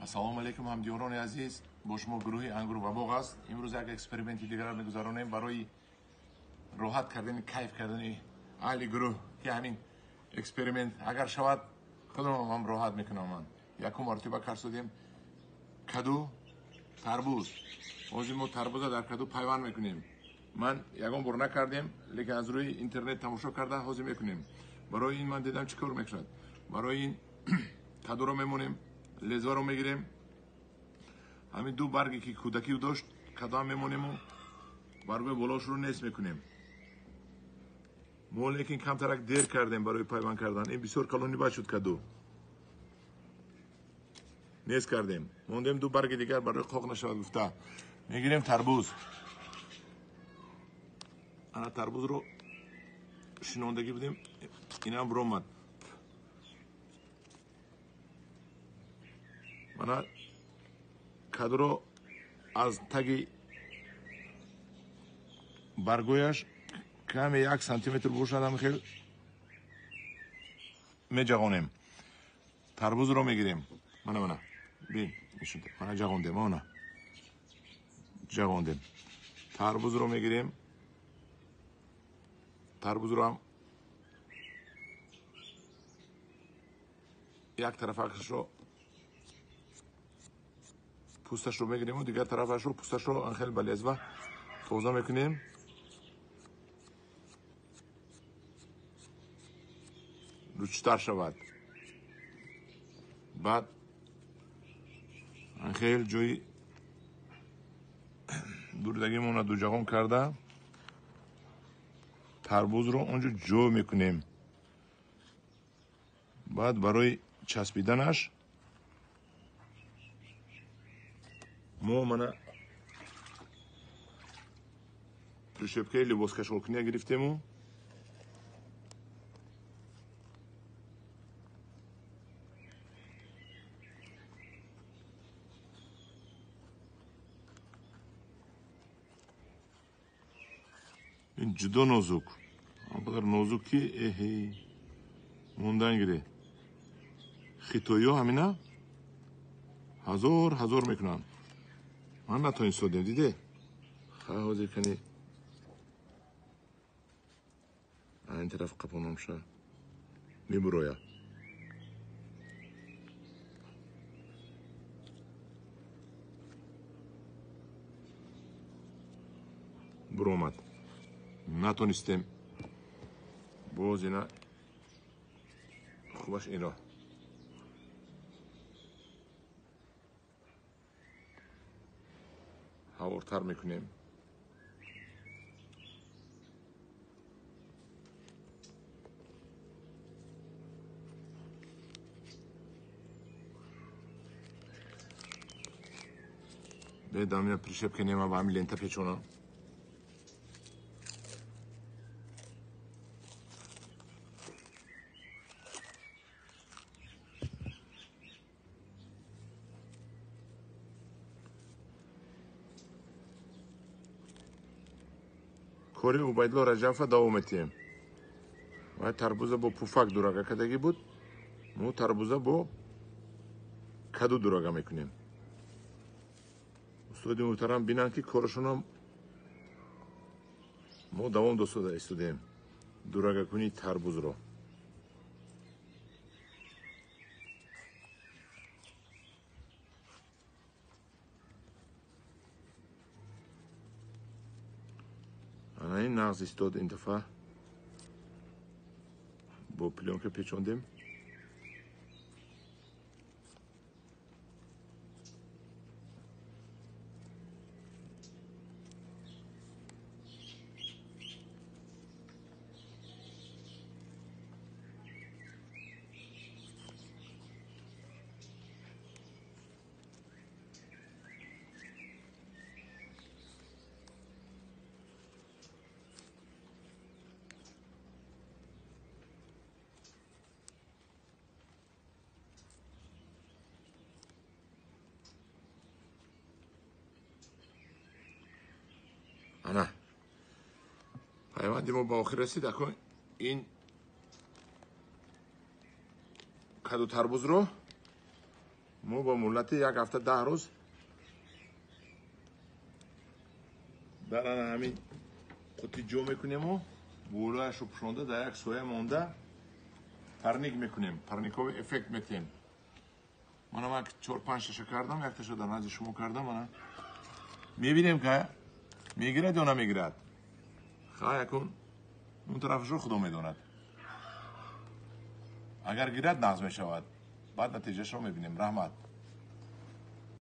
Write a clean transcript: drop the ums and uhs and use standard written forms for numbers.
Ассалому алайкум ҳамдиёрони азиз, бо шумо гурӯҳи Ангур ва боғ аст. Имрӯз як эксперименти дигарро мегузаронем барои роҳат кардани, кайф кардани аҳли гурӯҳ, ки ҳамин эксперимент агар шавад, худам ҳам роҳат мекунам. Ман якум мартиба карсодем каду тарбуз. Ҳозир мо тарбуза дар каду пайванд мекунем. Ман ягон бор накардем, лекин аз рӯи интернет тамошо карда ҳозир мекунем. Барои ин ман дидам чӣ кор мекунад. Барои ин кадуро мемонем, лезваро мегирем, ҳамин ду барге ки кӯдакӣ дошт кадам мемонему баргои болошро нест мекунем. Мо лекин камтарак дер кардем барои пайванд кардан. Ин бисёр калони бад шуд, каду нест кардем, мондем ду барги дигар барои қоқ нашавад гуфта. Мегирем тарбуз. Ана тарбузро шинондагӣ будем, инам биромад. Мана кадуро аз таги баргояш каме 1 сантиметр бошад ҳам хел меҷағонем. Тарбузро мегирем. Мана мана бин нишон, мана ҷағондем, мана ҷағондем. Тарбузро мегирем. Тарбузро ҳам як тарафашро пӯсташро мегирему дигар тарафашро пӯсташро анхел ба лезва тоза мекунем. Лучтар шавад. Баъд анхел ҷои дурдагимона дуҷағон карда тарбузро онҷо ҷо мекунем. Баъд барои часпиданаш мо мана прищепкаи либоскашолкуния гирифтему ин ҷудо нозук, он қадар нозук ки эҳе мондан гире. Хитоиё ҳамина ҳазор ҳазор мекунанд. Ман натонистодем, диде? Хай ҳозир кани ин тараф қапономша мебуроя. Буромад. Натонистем. Боз ина хубаш ино. Ҳавортар мекунем. Бедам я прищепка нема ба ҳамин лента печонам. Кори Убайдулло Раҷабова давом метиҳем. Вай тарбуза бо пуфак дурага кардагӣ буд, мо тарбуза бо каду дурага мекунем. Устоди муҳтарам бинанд, ки корашонам мо давом достода истодаем дурагакунии тарбузро. Ана ин нағз истод. Ин дафъа бо плёнка печондем. Ана пайванди мо ба охир расид. Акун ин каду тарбузро Мо ба муҳлати як ҳафта 10 рӯз дар ана ҳамин қутӣ ҷо мекунему болояшро пӯшонда дар як соя монда парник мекунем, парниковый эффект метем. Мана ман 4-5 таша кардам, якташа дар назди шумо кардам. Мана мебинем, ка мегирад ё намегирад. Хай, якун он тарафашро худо медонад. Агар гирад, нағз мешавад, баъд натиҷаашро мебинем. Раҳмат.